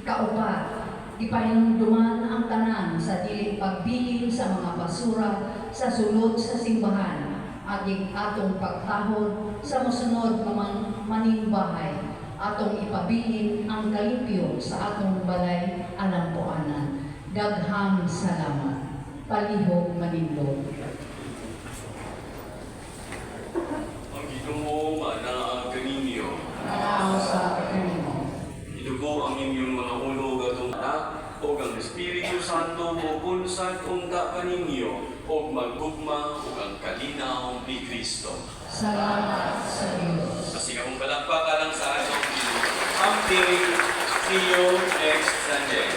Kaupat, ipahinumduman ang tanan sa dili pagbilin sa mga basura sa sulod sa simbahan aging atong pagtahod sa mosunod nga maningbahay. Atong ipabilin ang kalimpyo sa atong balay alampuanan. Daghang salamat. Palihog manindog. Ang Ginoo manaa kaninyo. Sa kanimo. Idugo ang inyong mga ulo ug atong Anak ug ang Espiritu Santo mobunsad unta kaninyo ug maggugma ug ang kalinaw ni Kristo. Salamat sa Dios. Kasi akong palakpak alang sa atong Ginoo. Hamping, see you next Sunday.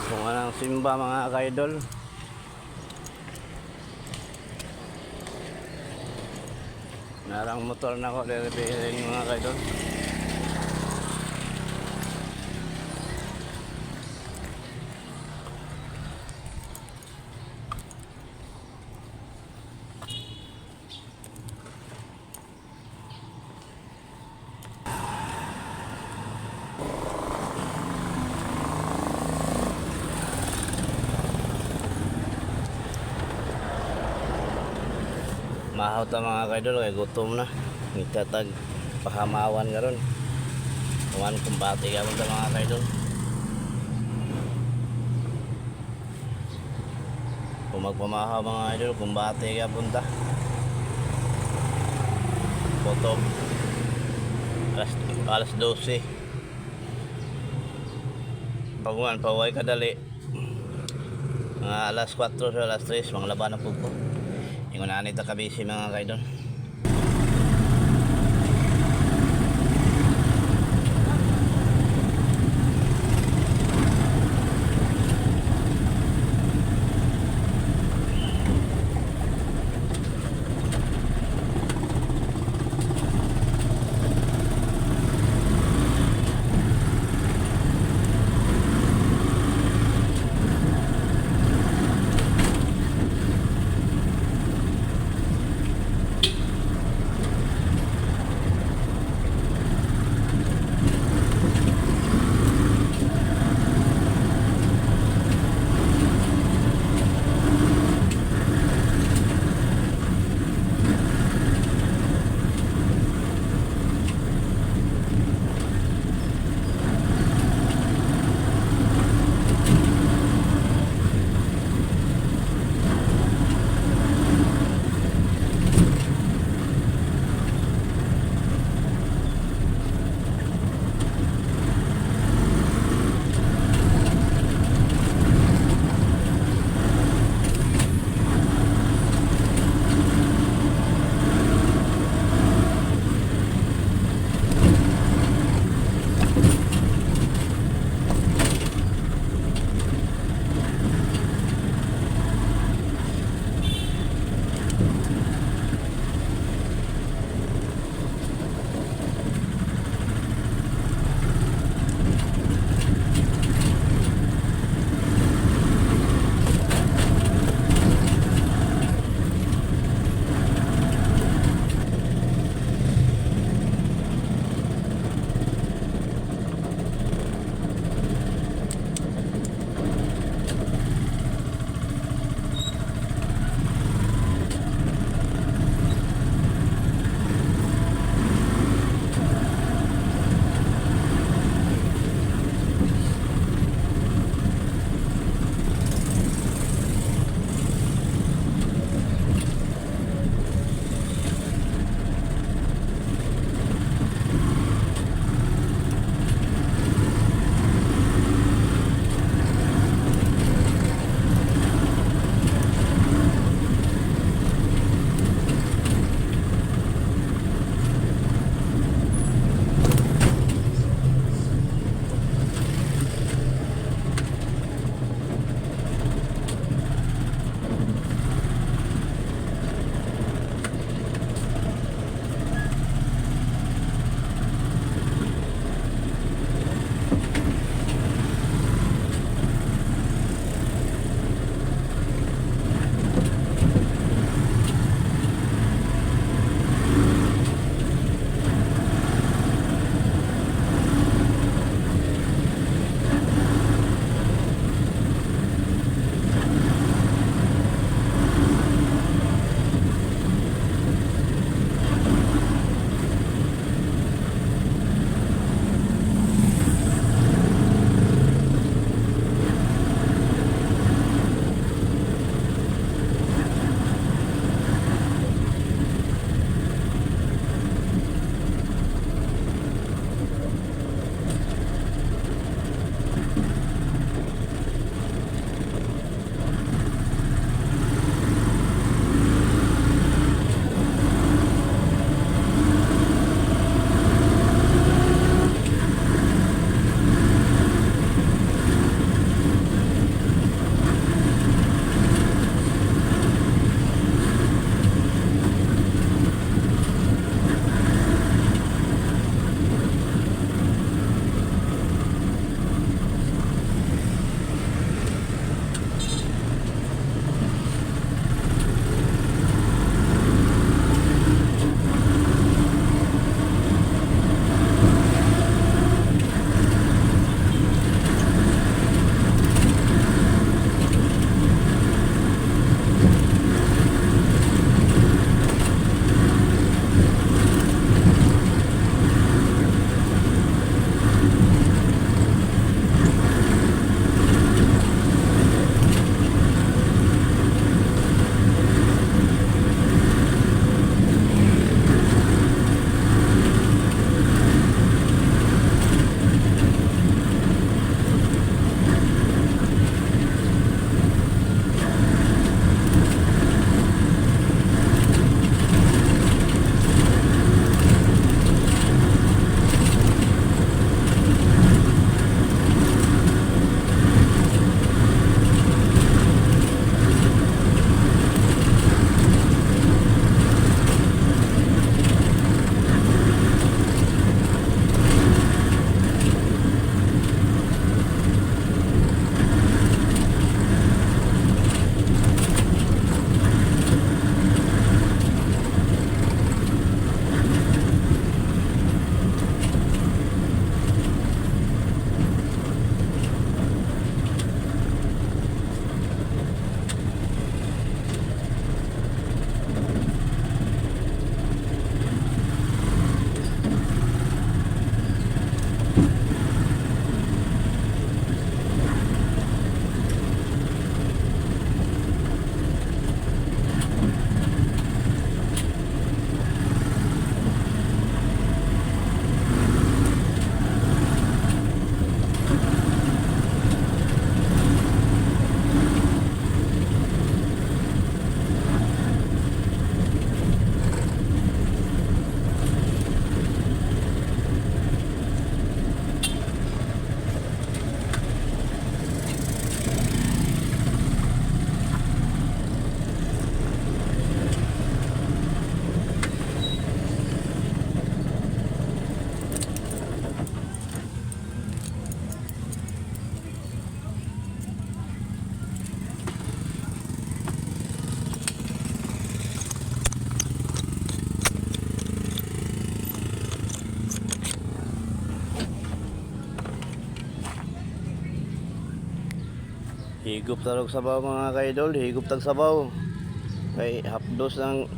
Kung anong simba, mga kaidol. Narang motor na ko, liripihin, mga kaidol. Mahaw ta, mga kaidol, kay gutom na. Nagtatag pahamawan karon. Kuman kumbate ka ta, mga kaidol. Kung magpamahaw, mga idol, kumbate ka punta. Gutom. Alas 12. Paguman, paway kadali. Mga alas 4 sa alas 3, mga laban na po ko. Ingon na ta kabisi, mga kaidol. Higop tarog sabaw, mga kaidol, higop tag sabaw. Kay hapdos ng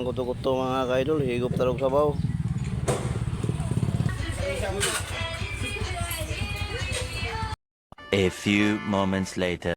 kuto-kuto, mga kaidol, higop tarog sabaw. A few moments later.